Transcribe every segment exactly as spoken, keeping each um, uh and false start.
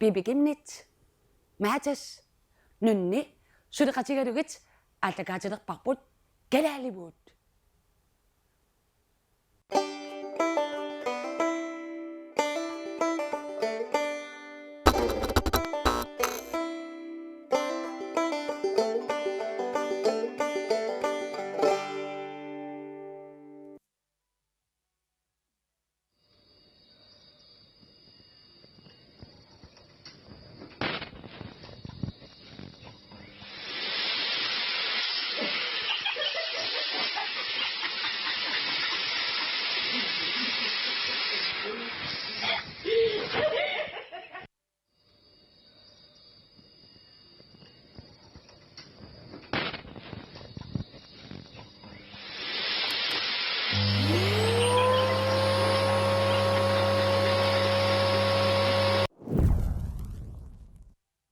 Pipi Kimnit, Matas, Nunni suleqatigalugit aallakaatilerparput Kalaaliuut.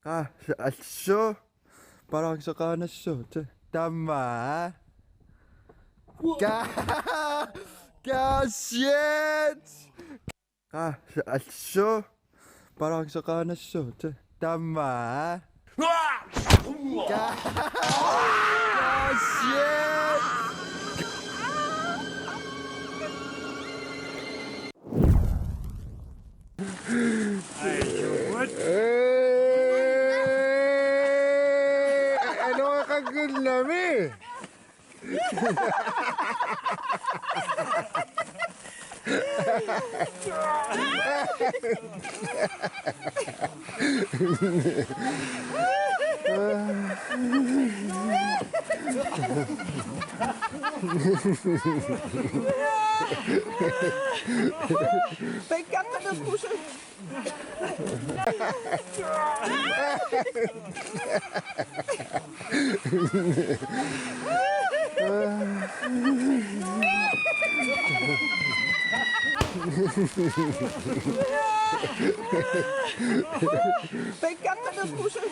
Qa-, allu. Balanceraannassooq. Tama. Ka-, ka-, shit. Qa-, allu. Balanceraannassooq. Tama. Ka-, ka-, shit. Ee, aloqaqqillami. Pekka, qanoq kusu. Pekka, qanoq kusu.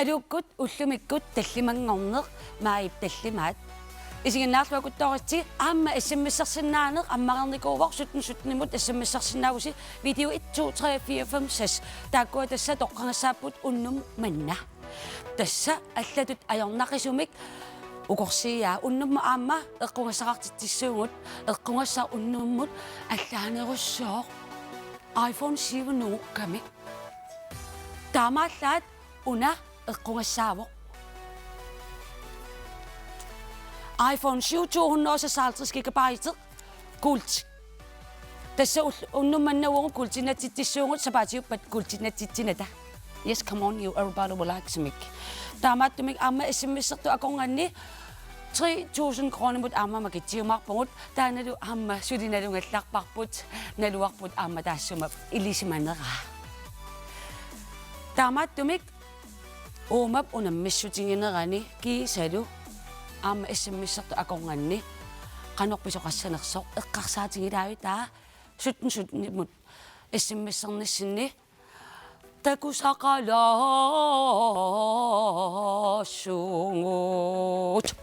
Aluukkut ullumikkut tallimanngorneq, maajip tallimaat. Isiginnaarluakuttoritsi aamma S M S-ersinnaaneq ammareernikuuvoq, sytten sytten-imut S M S-ersinnaavusi, video et, to, tre, fire, fem, seks. Taakkua tassa toqqagassaapput unnuk manna. Tassa allatut ajornaqisumik ukorsiiaa. Unnummut aamma eqqugassaqartitsissuugut, eqqugassaq unnummut allaanerussooq iPhone syv nungukkami. Taamaallaat una eqqugassaavoq. iPhone syv to hundrede og seksoghalvtreds gigabyte, kuulti. Tassa ull-, unnuk manna uagut kuultinnatsitsissuugut, sapaatiuppat kuultinnatsitsinata. Yes, come on, you, everybody will like me. Taamaattumik aamma S M S-ertut akornanni tre tusind kronimut aamma makitsiumaarpugut, taannalu aamma suli nalugallarparput, naluarput aamma taassuma ilisimaneraa. Taamaattumik uumap unammissutiginerani kiisalu aamma S M S-ertut akornanni qanoq pisoqassanersoq eqqarsaatigilaavitaa sytten sytten-imut S M S-ernissinni takusaqalaassuugut.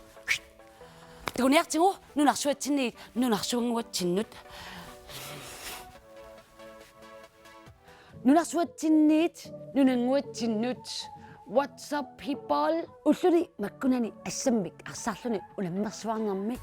Takuniartigu nunarsuatsinniit nunarsuannguatsinnut. Nunarsuatsinniit nunannguatsinnut. What's up, people? Ulluni makkunani assammik arsarluni unammersuarnermi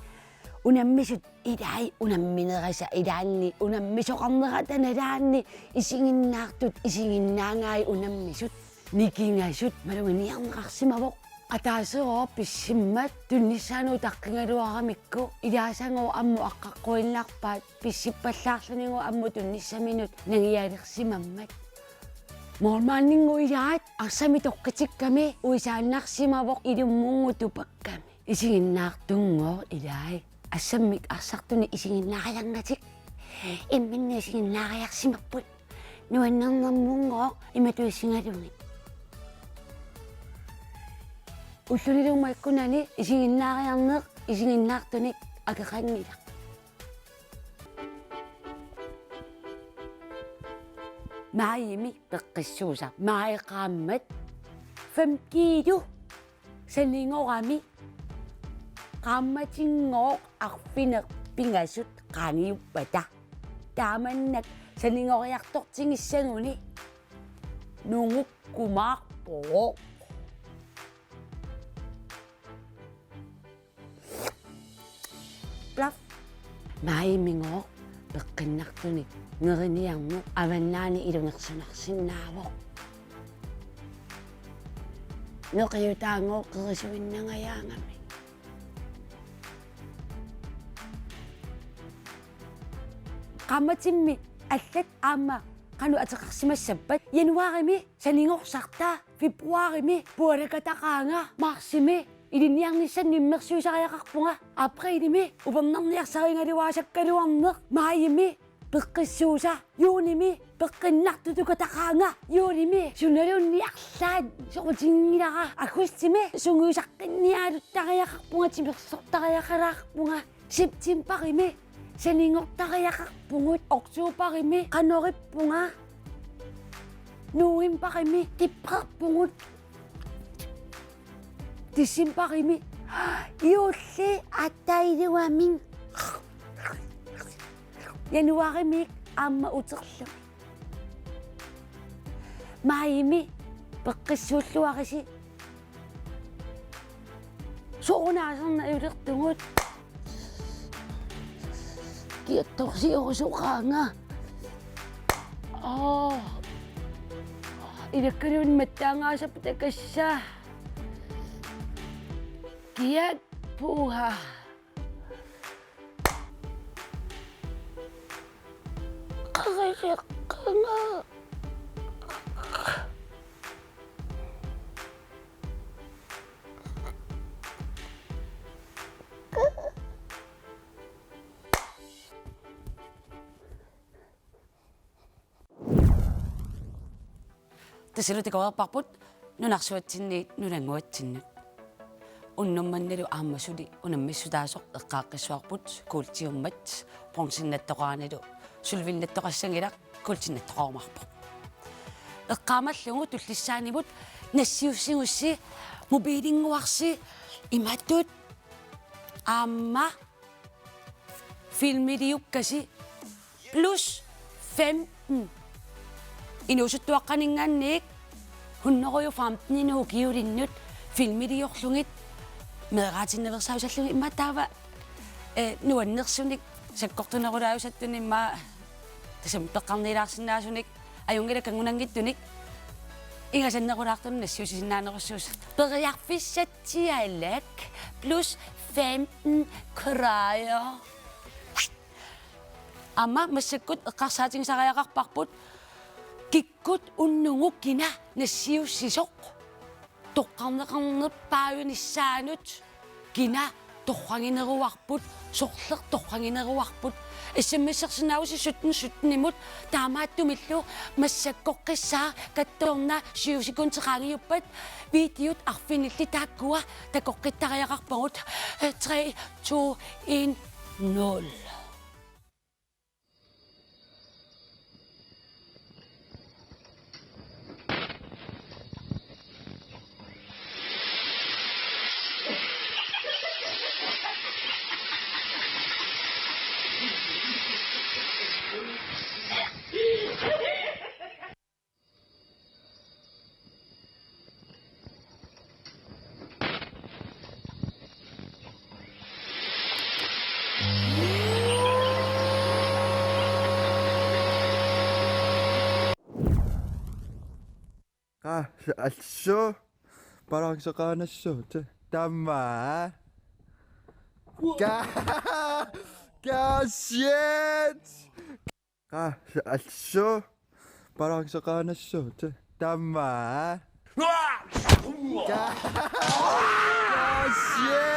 unammisut ilai unamminerisa ilaanni unammisoqarnerata nalaanni isiginnaartut isiginnaangai unammisut nikingasut maluginiarneqarsimavoq. Ataaseq pissimmat tunnissaanut utaqqigaluaramikku ilaasagooq ammut aqqaqquinnarpaat pissippallaarlunigu ammut tunnissaminut nangialersimammat. Målmandinnguup ilaat arsamik toqqitikkami uisaannarsimavoq ilummunnguup tupakkami. Isiginnaartunngooq ilai. Assammik arsartuni isiginnaariarnatik. Imminnut isiginnaariarsimapput. Nuannernermunngooq imatut isigalugit. Ullunilu makkunani isiginnaariarneq isiginnaartunik akeqanngilaq. Maajimi peqqissuusa. Maaji qaammat fem kilo sanigorami qaammatinngooq arfineq-pingasut qaangiuppata. Taamannak sanigoriartortigissaguni nungukkumaarpoq. Bluff. Maajiminngooq peqqinnartunik neriniarneq avannaani ilungersunarsinnaavoq. Neqiutaanngooq qerisuinnangajaangami. Qaammatimmi allat aamma qanoq ateqarsimassappat? Januarimi sanigorsartaa, februarimi pualakataqaanga, marsimi ilinniarnissannut immersuisariaqarpunga, aprilimi upernaarniarsarigaluaasakkaluarneq, maajimi peqqissuusa, juunimi peqqinnartutukataqaanga, juulimi sunaluunniit arlaat soqutinngilara, aggustimi sungiusaqqinnialuttariaqarpunga, timersortariaqalaarpunga, septembarimi sanigortariaqarpugut, oktobarimi qanorippunga, novembarimi tipperpugut, decembarimi juulli atailuaming, januarimi aamma uterlumi. Maajimi peqqissuulluarisi. Soorunami asernajulertugut. Kiattorsiorusugaanga. Aa. Ilakkaluunniit mattaangaasarput takassa. Kiat puha. Qariseqqanga. Tassalu takoreerparput nunarsuatsinniit nunannguatsinnut. Unnuk mannalu aamma suli unammissutaasoq eqqaaqqissavarput, kuultiummat, bronzennattoqaranilu sølvinnattoqassanngilaq, kuultinnattoqarumaarpoq. Eqqaamallugu tullissaanimut nassiussigussi, mobilinnguarsi imatut aamma filmiliukkasi plus femten. Inuusuttuaqqaninngaanniit hundrede og femten-inut ukiulinnut filmiliorlugit meeraatinnaveersaarusallugit, immaqa taava, eh, nuannersunik sakkortunerulaarusattunik, immaqa tassami peqqarniilaarsinnaasunik, ajunngilaq kanngunanngitsunik ingasannerulaartunik nassiussisinnaanerussuusoq. Periarfissatsialak plus femten kroner. Aamma massakkut eqqarsaatigisariaqarparput kikkut unnugu kina nassiussisoq. Toqqarneqarnerpaajunissaanut kina torragineruarput, sorleq torragineruarput. S M S-ersinnaavusi sytten sytten-imut, taamaattumillu massakkoqqissaaq kattorna syv sekundit qaangiuppat videot arfinillit taakkua takoqqittariaqarpagut. Tre, to, en, nul. Qa, alsu. Parakseqaanassuut. Tamma. Ka-, kasiat. Qa, alsu. Parakseqaanassuut. Tamma. Ka-, kasiat.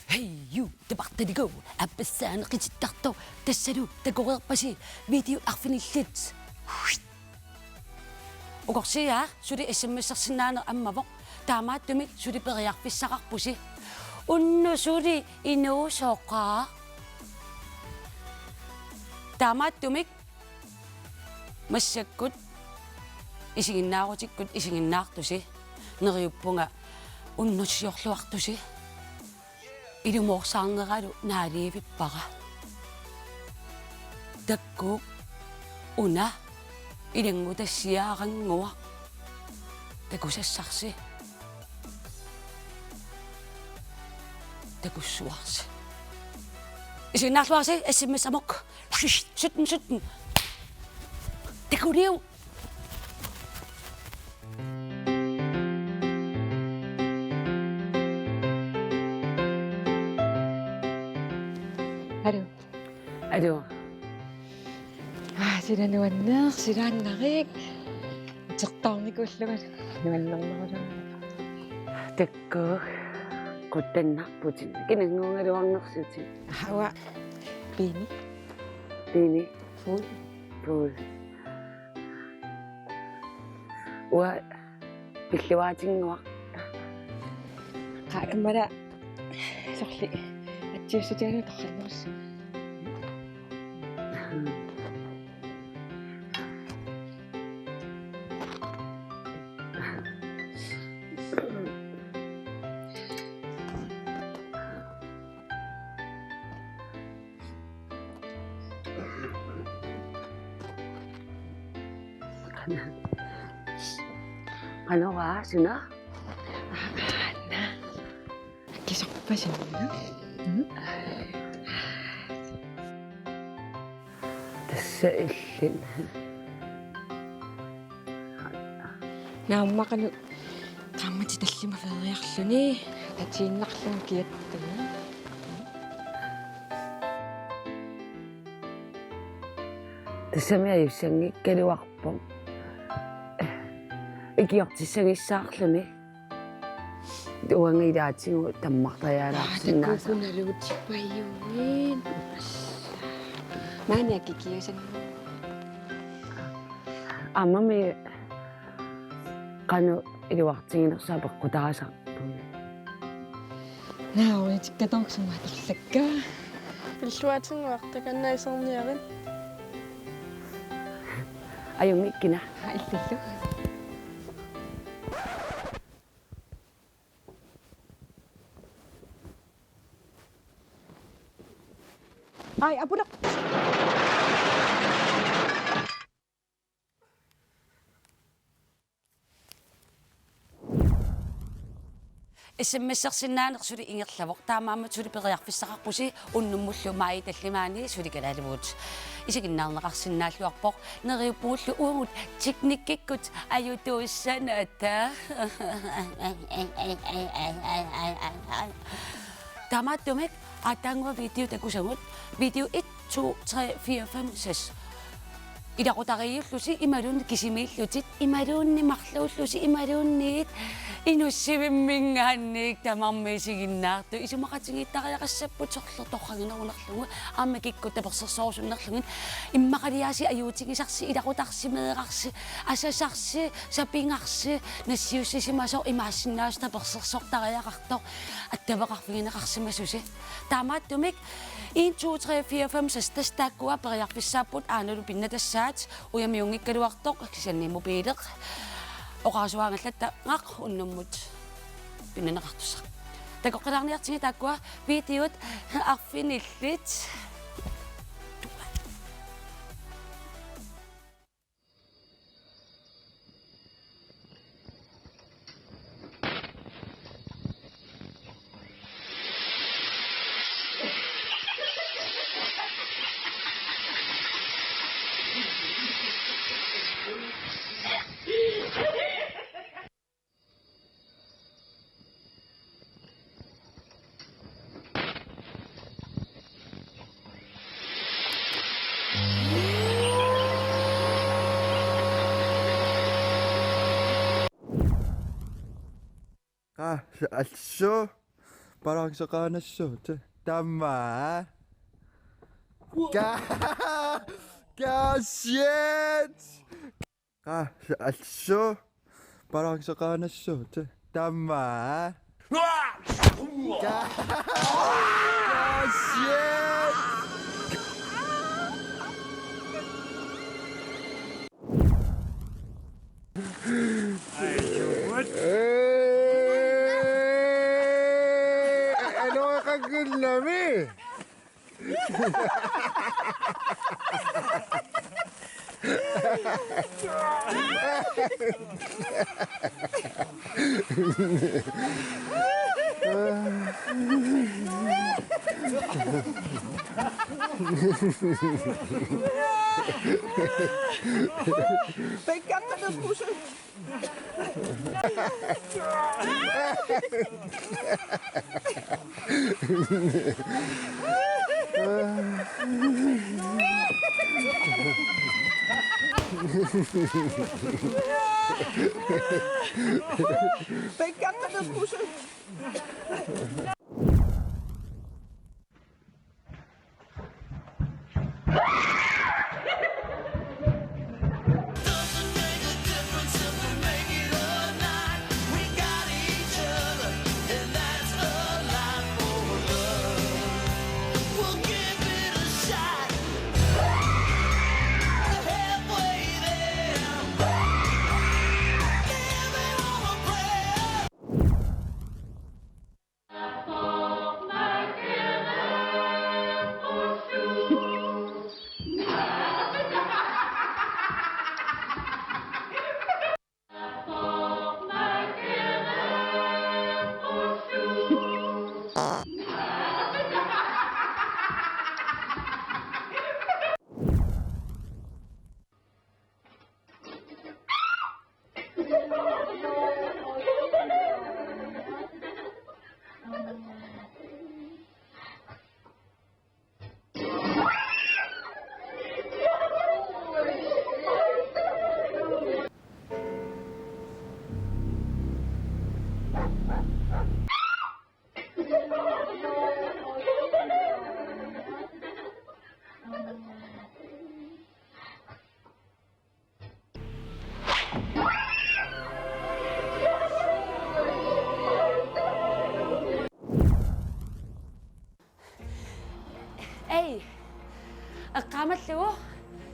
Hej, ju, tapartaligu, appassaani qitittartoq, tassalu takoreerpasi, video arfinillit. Ukorsiaa, suli S M S-ersinnaaneq ammavoq, taamaattumik suli periarfissaqarpusi. Unnuk suli inuusoqaaq. Taamaattumik massakkut isiginnaarutikkut isiginnaartusi. Neriuppunga unnussiorluartusi. Ilumoorsaarneralu naalivippara. Takuuk una ilanngutassiaarannguaq. Takusassarsi. Takussuarsi. Isiginnaarluarsi S M S-amut. Sytten sytten. Takuliuk. Aluu. Aluu. Aa, sila nuanneq, silaannarik. Utertaarnikuullunga nuannernerulunga. Takuuk, qutsannarputit. Kinannguugaluarnersutit. Aa, uanga Pini. Pini. Fugl. Fugl. Uanga pilluaatinnguaq. Qaa, kammala sorli atsiussutigalugu torrallerussi. Qanoq, suna? Aana. Kisorpassuarnik. Tassa illit. Naamma qanoq Qaammatit tallimat feeriarluni. Tatiinnarluni kiattuni. Tassami ajussanngikkaluarpoq. Ikiortissagissaarluni. Uanga ilaatigut tammartajaalaarsinnaasarluni. Aa, takukunaluutippajuit. Maani akikiusanni. Aammami qanoq iluartiginersoq apeqqutaasarput. Naa, uitikkatorsumaterlakka. Pilluaatinnguaq takanna iserniarit. Ajunngikkina. Haa, illallu. Ai, apula. S M S-ersinnaaneq suli ingerlavoq. Taamaammat suli periarfissaqarpusi unnummullu maajip tallimaanni suli kalaalivugut. Isiginnaarneqarsinnaalluarpoq. Neriuppugullu uagut teknikkikkut ajutuussanata. Taamaattumik aatsaannguaq video takusagut. Video et, to, tre, fire, fem, seks. Ilaqutariiullusi imaluunniit kisimiillutit, imaluunniit marluullusi, imaluunniit inussivimminngaanniit tamarmik isiginnaartut. Isumaqatigiittariaqassapput sorleq torraginerunarlugu, aamma kikkut tapersersorusunnerlugit. Immaqaliaasiit ajuutigisarsi, ilaqutarsi, meerarsi, asasarsi, sapinngarsi, nassiussisimasoq, imaassinnaasoq tapersersortariaqartoq, attaveqarfigineqarsimasusi. Taamaattumik en, to, tre, fire, fem, seks, tassa taakkua periarfissaapput, aanalu pinnatassaat, ujamiunngikkaluartoq, kisianni mobiileq. Oqarasuaangallattangaq unnummut pinnaneqartussaq. Takoqqilaarniartigit taakkua videot arfinillit. Qa-, alsu. Parakseqaanassuut. Tama. Ka-, kasiat. Qa-, alsu. Parakseqaanassuut. Tama. Ka-, kasiat. Ee, aloqaqakkillami.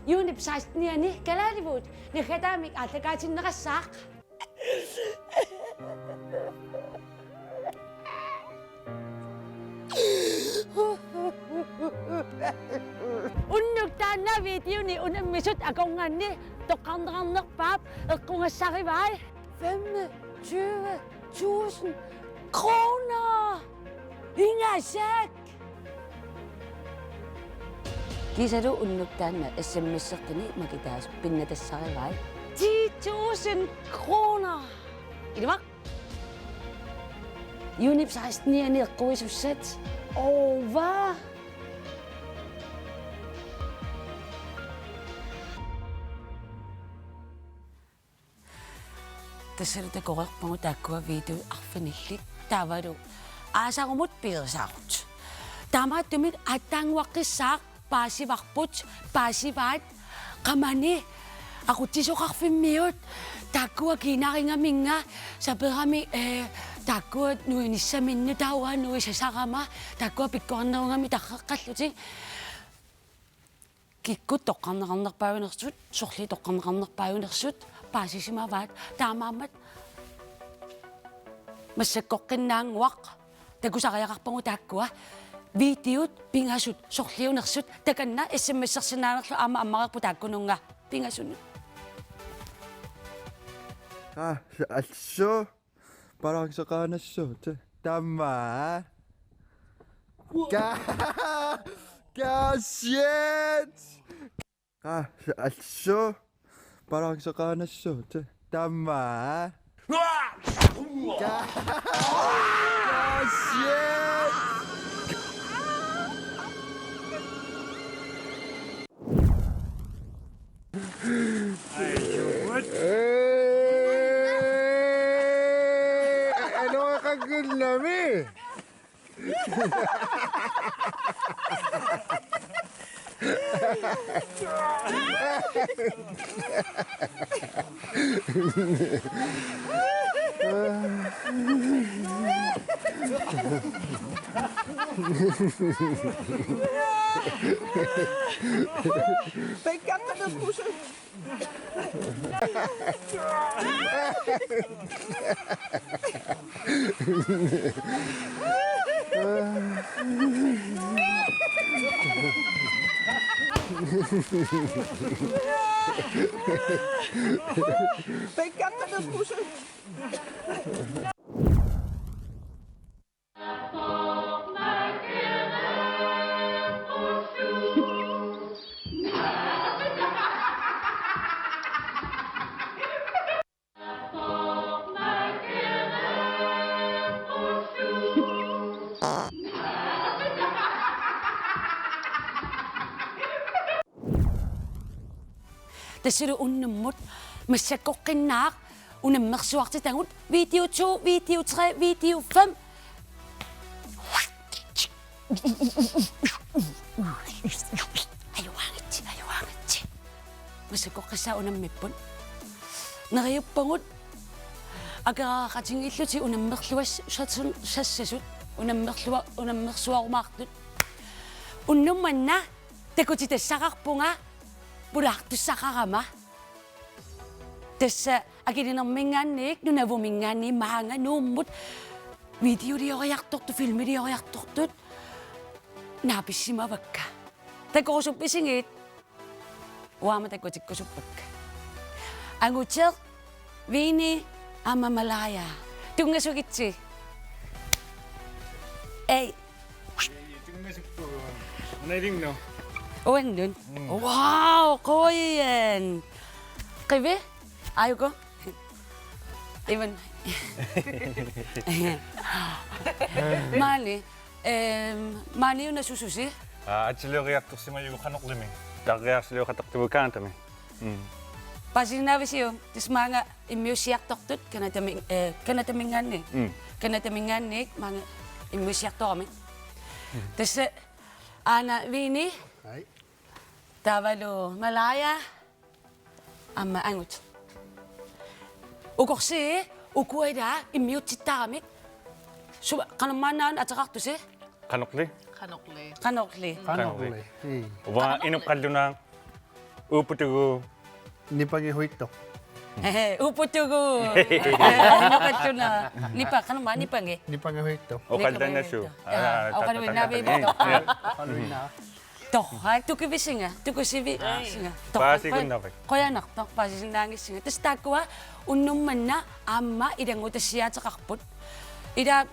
Juunip sekstenianni kalaalivugut naggataamik aallakaatinneqassaaq. Unnuk taanna videoni unammisut akornanni toqqarneqarnerpaap eqqugassarivai. Femogtyve tusind kroner! Ingasak! Kiisalu unnuk taanna S M S-eqqini makitaasut pinnatassarivai. Ti tusind kroner! Ilumut. Juunip sekstenianni eqquisussat. Ova. Tassalu takoreerpagut taakkua videot arfinillit taavalu aasarumut pilersaarut. Taamaattumik aatsaannguaqqissaaq paasivarput, paasivaat qamani aqutsisoqarfimmiut, taakkua kiinarigaminnga saperami, eh, taakkua nuinissaminnut taava nuisasarama, taakkua pikkorinnerugami tarreqqallutik. Kikkut toqqarneqarnerpaajunersut, sorliit toqqarneqarnerpaajunersut paasisimavaat, taamaammat massakkoqqinnaannguaq takusariaqarpagut taakkua videot pingasut sorliunersut, takanna S M S-ersinnaanerlu aamma ammareerput taakkununnga pingasunut. Qa-, alsu. Paaraqisaqaanassuut. Tamma. Ka-, kasiat. Qa-, alsu. Paaraqisaqaanassuut. Tamma. Ka-, kasiat. Ai, jubut. Eh, aloqaqqillami. Tassalu unnummut massakkoqqinnaaq unammersuartitagut, video to, video tre, video fem. Ajugaangitsi, ajugaangitsi. Massakkoqqissaaq unammipput. Neriuppagut akeraqatigiillutik unammerluas-, sassun-, sassasut unammerlua-, unammersuarumaartut. Unnuk manna takutitassaqarpunga pulaartussaqarama. Tassa Akilinerminngaanniit, Nunavuminngaanniit maanga Nuummut videolioriartortut, filmilioriartortut naapissimavakka. Takorusuppisigiit? Uanga aamma takutikkusuppakka. Anguteq, Vini, aamma Malaya. Tunngasugitsi. Ei. Tunngasuppugut. Una ilinnut. Uannut. Mm. Wow, qujan. Qivi? Ajuku? Ivan. Maani. Ehm, maani una sususi? Aa, atsilioriartorsimavugut Qanorlimi. Tarriarsilioqatartugut Canadami. Mm. Paasisinnaavisiuk, tassa maanga immiussiartortut Canadami, eh, Canadaminngaanniit. Mm. Canadaminngaanniit maanga immiussiartoramik. Mm. Tassa aana Vini. Hej. Taavalu Malaya. Aamma Anguteq. Ukorsii, ukua ila immiutsittaramik. Suma, qanormaanna ateqartusi? Qanorli. Qanorli. Qanorli. Qanorli. Ii. Uanga Qanorli. Inuit qallunaat. Uupputugu. Nipangihuittoq. Ehe, uupputugu. Ehe, annoqattuna. Nipa, qanormaa nipangi? Nipangihuittoq. Oqallannasu. Nipangihuittoq. Aa, aa, oqaluinnaaviit. Takkatakkani. Aa. Oqaluinnaa. Torrak, tukivisinga, tukusivisinga. Paasigunnaarpara. Qujanartoq paasisinnaanngissinga. Tassa taakkua unnuk manna aamma ilanngutassiaateqarput. Ila,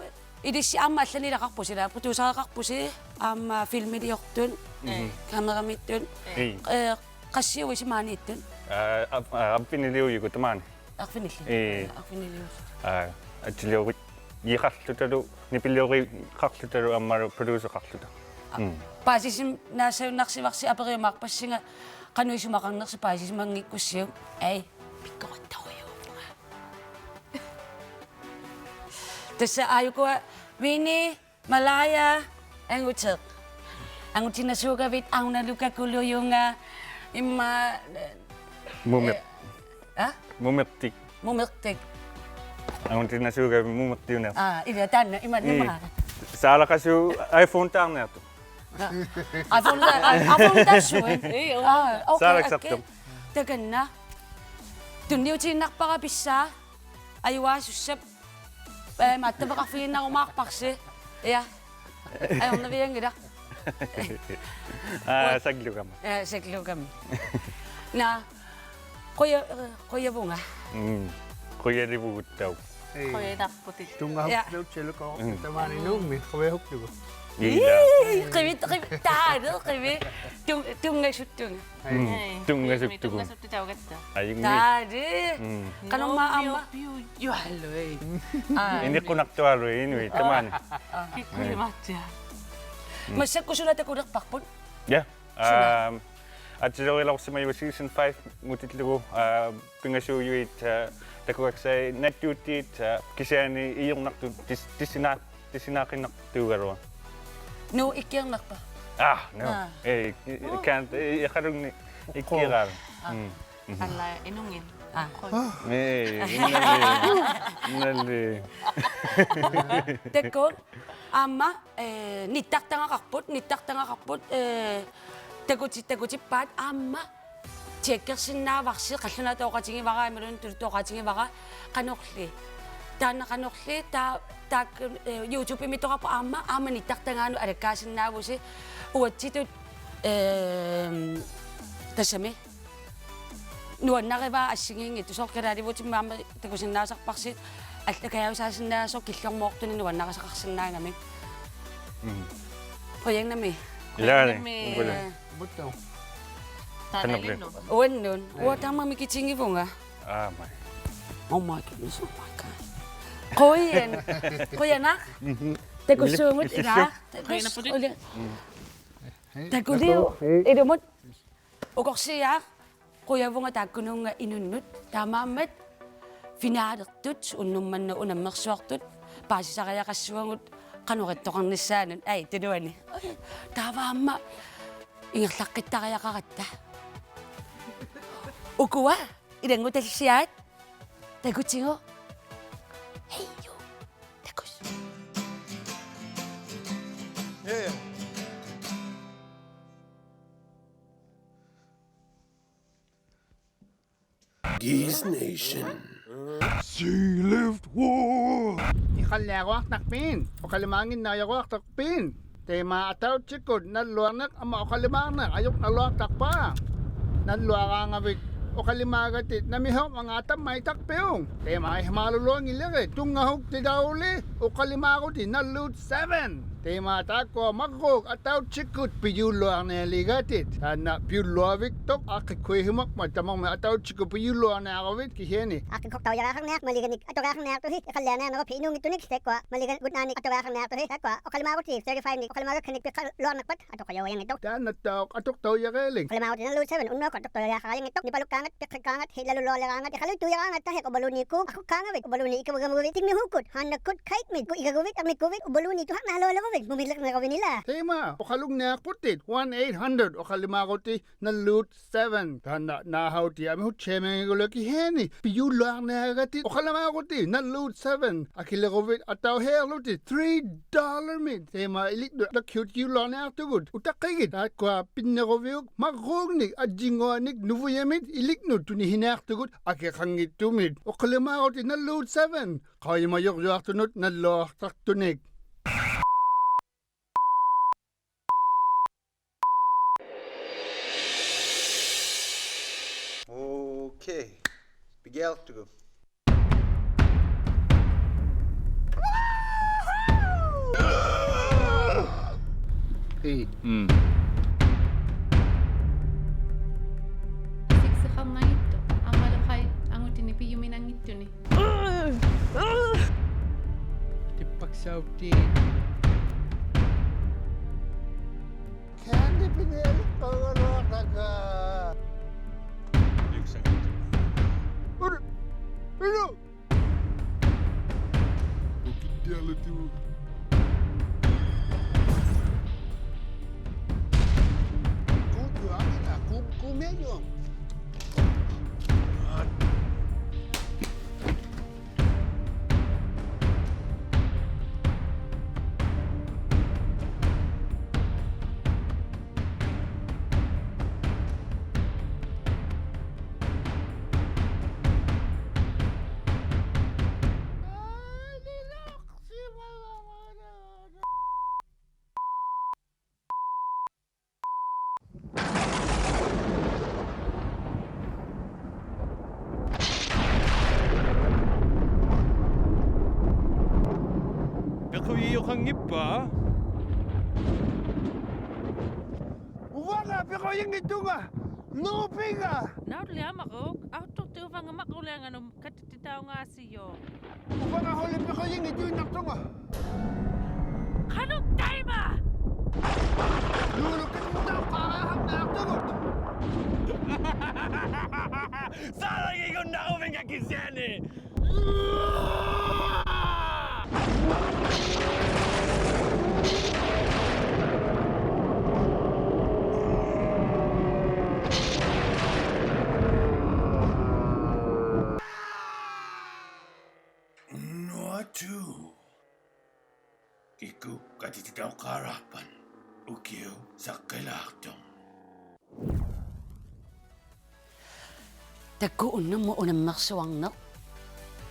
ilissi aamma allani ilaqarpusi, ila producereqarpusi, aamma filmiliortut, mhm, kameramittut. Ii. Eh, qassiuisi maaniittut? Aa, ap-, aa, arfiniliujugut tamaani. Arfinilli. Ii. Arfinilius. Aa, atiliorujussuaqarlutalu, nipiliorujussuaqarlutalu aammalu producereqarluta. Aa, mm, paasisinnaassagunarsivarsi aperiumaarpassinga qanoq isumaqarnersi paasisimanngikkussiuk. Ai, pikkorattarujuuvugut. Tassa aajukua Winnie, Malaya, Anguteq. Angutinnasuugavit, Auna Luka Kulujunga, imma, eh, Mumik. Eh, ah? Mumertik. Mumertik. Angutinnasuugavit Mumertiuneq. Aa, ila taanna, ima, ii, ima. Saalaqasuu iPhone taarniartoq. Aa. iPhone ta-, aa, iPhone taarsuit. Ii, oo. Aa, okay, saalaksartoq, okay. Takanna. Tunniutiinnarpara pissaa. Ajugaasussap. Eh, maattaveqarfiginnarumaarparsi. Ja. Ajornavianngilaq. Aa, saklugama. Ja, saklugama. Naa. Quja-, eh, qujavunga. Mm. Qujalivugut taava. Ii. Qujanarputit. Tunngasuutillugu, mm, tamaani Nuummi, qujahuklugu. Ila. Ii, qivi, qivi, taale, qivi. Tung-, tunngasuttunga. Ai. Mm. Ei, tunngasuttugu. Tunngasuttugu taavatta. Ajunngilaq. Taale. Mm. Qanormaa aamma? Piu, juallu, ei. Aa. Inequnartualu inuit tamaani. Aa. Kikkulimaatsia. Mm. Massakkut suna takulerparput? Ja. Suna? Aam, atsilerilersimajuit season five-mutillugu, aa, pingasuujuit, aa, takugassai nattuutiit, aa, kisianni iornartut tis-, tissina-, tissinaaqinnartuugaluaq. Nuu ikkiarnerpa? Ah, no. Aa. Eh, i-, i-, kan, eh, iqalunni ikkiarnerpa. Aa. Mm. Mhm. Alla inungin. Aa. Qoi. Eh, nalli. Nalli. Takuuk, aamma, eh, nittartagaqarput, nittartagaqarput, eh, takuti-, takutippaat aamma tjekkersinnaavarsi, qallunaatooqatigivara imaluunniit tuluttooqatigivara, qanorli. Taanna qanorli, taa-, taak-, eh, YouTube-imittoqarpoq aamma, aamma nittartagaanut alakkaasinnaavusi, uatsitut, ehm, tassami. Nuannarivaa assigiinngitsut, soorlu kalaalivutimmi aamma takusinnaasarparsi, allakajausaasinnaasut killormoortuni nuannarisaqarsinnaagamik. Mhm. Qujanarmi. Ilaali. Qujanarmi. Umbula. Eh. Butto. Taanna qanoq ilinnut. Uannut. Eh. Uanga taama mikitinngivunga. Aamma. Oh my goodness, oh my God. Qujan. Qujanaq. Mhm. Takussuugut. Ilaa. Qujanarputit. Uli. Mm. Takuliuk. Hej. Ilumut. Ukorsiaaq, qujavunga taakkununnga inunnut, taamaammat finalertut unnuk manna unammersuartut paasisariaqassuagut qanoq ittoqarnissaanut, ai, tunuani. Taava aamma ingerlaqqittariaqaratta. Ukua ilanngutassiaat takutigu. Hej. Takuss. Yeah. Geese Nation. Sealift War. Iqalliaruartarpiin, oqalumaannginnaruartarpiin. Taama ataatsikkut nalluarneq aamma oqalumaarneq ajornaruartarpaa. Nalluaraangavit oqalumaagatit namihoq mangaattamma itarpiung. Taama ihmaaluluanngilleri tunngasuutilaaruuli oqalumaarutit nalluut seven. Taama taakkua marruuk ataatsikkut piujuulluarnialigatit. Taanna piulluavittoq aaqqikkuisummut tamarmik ataatsikkut piujuulluarniaruvit kisianni. Aaqqikkortaujariaqarniaq maliganik atoriaqarniartusi iqallianiarnerup inuunngitsunik taakkua maliganik gudnaanik atoriaqarniartusi taakkua oqalumaarutit thirty-five-nik oqalumaagakkanik piqqaluarnerpat atorujoojanngittoq. Taannattaaq atortaujarialik. Oqalumaarutit nalluut seven unnuakkut atortaujariaqaraanngittoq nipalukkaangat piqqikkaangat hilalulualeraangat iqaluit tuujaraangat tahiq upaluunniikkuup aqqukkaangavit upaluunniit ikugamuivit tingnuhuukkut haannakkut kaikmit ku igaguvit ermikkuuvit upaluunniit tuharnaalualeru Mumillerneruvinila. Teema, oqalunniaqqutit, one eight hundred, oqallimaaqutit, nalluut seven. Taanna naahauti amihut tjemengigulaki heeni. Pijuulluarniagatit, oqallimaaqutit, nalluut seven. Akileruvit atauheerlutit, three dollar-mit. Teema iliknut, lakkiut pijuulluarniartugut. Utaqqigit, taakkua pinneruviuk, marruugnik, ajjinnguanik, nuvujamit, iliknut, tunihiniartugut, akeqanngitsumit. Oqallimaaqutit, nalluut seven. Qajumajorjuartunut nalluartartunik. Okay. Pigiartugu. Ei. Mm. Siksisarnanngitsoq. Aammalu qai angutini piuminanngitsuni. Tippaksauttiin. Candy pineri qagaluartaka. Yuksanngitsoq. Ulu. Ulu. Ukittialutu. Kuku amina, kuku mejo. Pequjioqanngippa? Uanga pequjinngitsunga, nuupinga. Naulli amaruk, auttorti uvanga maqulianganum katititaungaasiyo. Uvanga holi pequjinngitsuinnartunga. Qanoq taima? Nuulu katititauqaaraarniartugut. Saalagigunnaruvinga kisianni. Nuatu. Kikkut katititauqaaraarpat ukiut saqqilaartut. Takuuk unnummut unammersuarneq.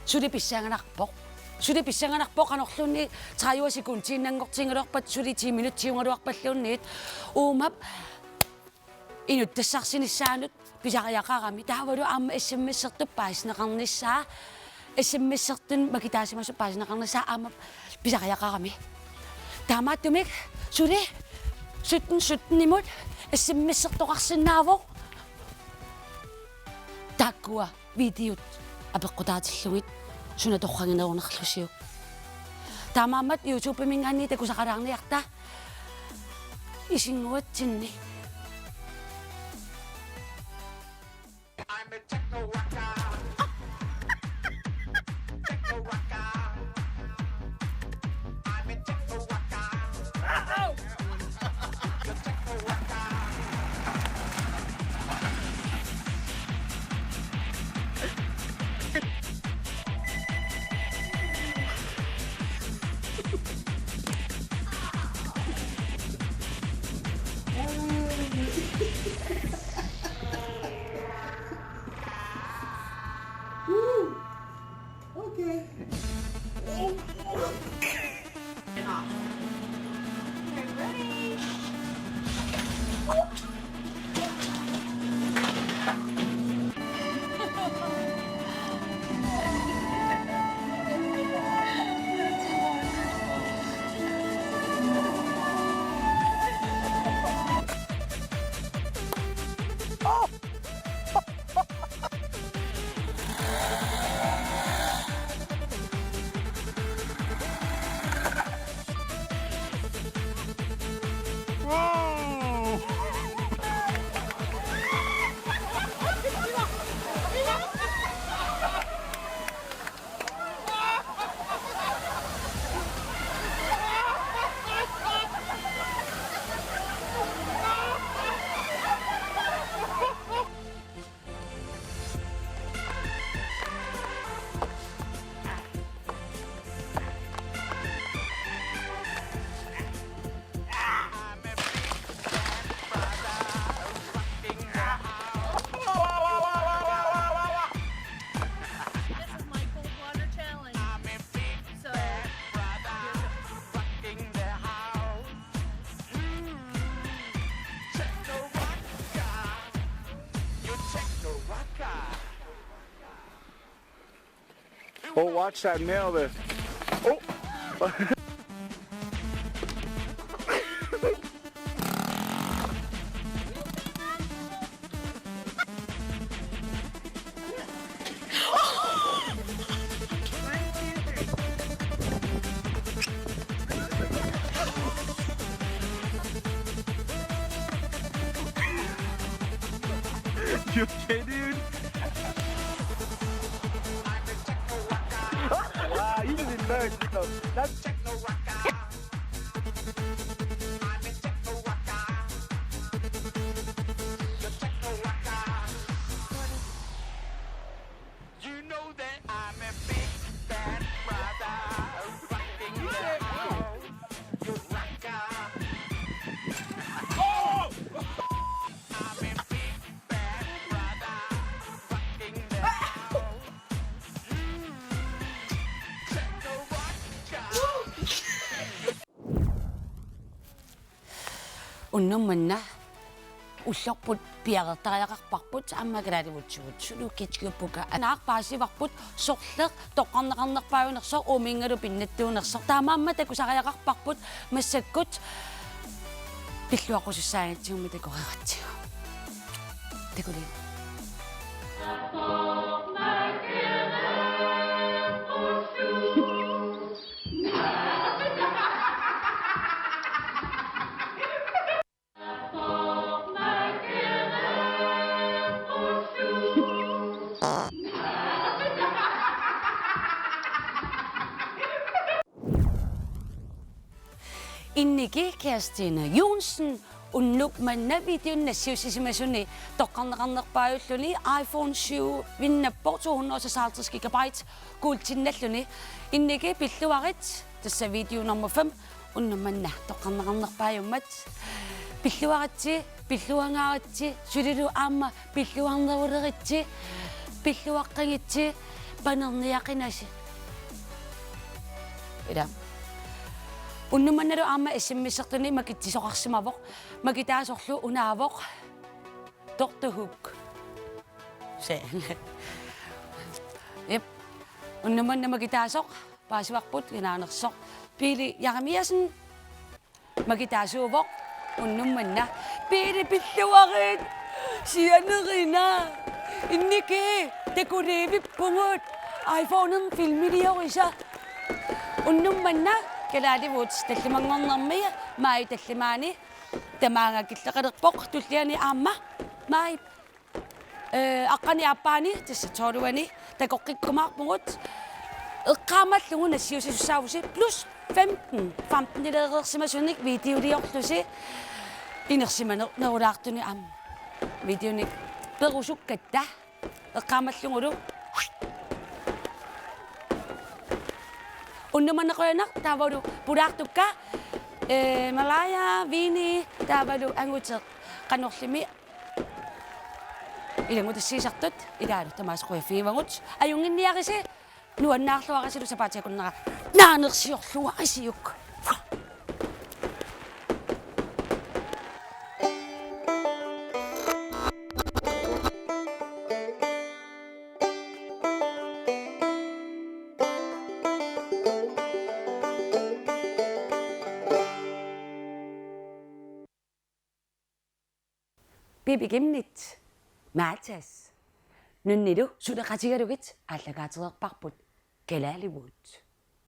Suli pissanganarpoq. Suli pissanganarpoq qanorluunniit tredive sekundiinnanngortinngaluarpat suli ti minutsiugaluarpalluunniit. Uumap inuttassarsinissaanut pisariaqarami. Taavalu aamma S M S-ertup paasineqarnissaa. S M S-ertut makitaasimasut paasineqarnissaa aamma pisariaqarami. Taamaattumik suli sytten sytten-imut S M S-ertoqarsinnaavoq. Taakkua videot apeqqutaatillugit suna torraginerunerlusiuk. Taamaammat YouTube-iminngaanniit takusaqalaarniarta isinnguatsinni. I'm a techno waka. Techno waka. I'm a techno waka. Ow! You're techno waka. Woo! Okay. Okay, ready? Oh, watch that nail there. Oh! You okay, dude? Wow, you just embarrassed yourself. That's You know that I'm a big bad brother, rocking the house. You rocker. Oh! I'm a big bad brother, rocking the house. You check the rocker. Unnuk manna ullorput piareertariaqarparput aamma kalaalivutsigut sulukitsiuppuka. Anaarpaasivarput sorleq toqqarneqarnerpaajunersoq uuminngalu pinnattuunersoq. Taamaammat takusariaqarparput massakkut pilluaqqusussaagatsigu takoreeratsigu. Takuliuk. Inniki Kirstine Johnsen unnuk manna videoni nassiussisimasuni toqqarneqarnerpaajulluni iPhone syv-innappoq to hundrede og seksoghalvtreds gigabyte kuultinnalluni. Inniki pilluarit tassa video nummer fem unnuk manna toqqarneqarnerpaajummat. Pilluaritsi, pilluangaaritsi, sulilu aamma pilluarneruleritsi, pilluaqqigitsi, panerniaqinasi. Ila. Unnuk mannalu aamma S M S-ertuni makitsisoqarsimavoq. Makitaasorlu unaavoq. Doktor Hook. Se. Jep. Unnuk manna makitaasoq. Paasivarput kinaanersoq. Pele Jeremiassen. Makitaasuuvoq unnuk manna. Pele, pilluarit. Sianerina. Inniki takuliivippugut. iPhone-imi filmiliorisa. Unnuk manna kalaalivugut tallimanngornermi maajip tallimaani tamaanga killeqalerpoq, tulliani aamma maajip, eh, aqqaneq-aappaani tassa tolviani takoqqikkumaarpugut. Eqqaamallugu nassiussisussaavusi plus femten, femtenileereersimasunik videoliorlusi inersimanerulaartunik aamma videonik perusukkatta. Eqqaamallugulu. Unnuk manna qujanaq taavalu pulaartukka, eh, Malaya, Vini taavalu Anguteq Qanorlimi ilanngutassiisartut ilaalu tamaasa qujaffigivagut. Ajunnginniarisi, nuannaarluarisilu sapaatip akunnera naanersiorluarisiuk. Pipi Chemnitz, Matas, nunnilu suleqatigalugit aallakaatereerparput kalaalivugut.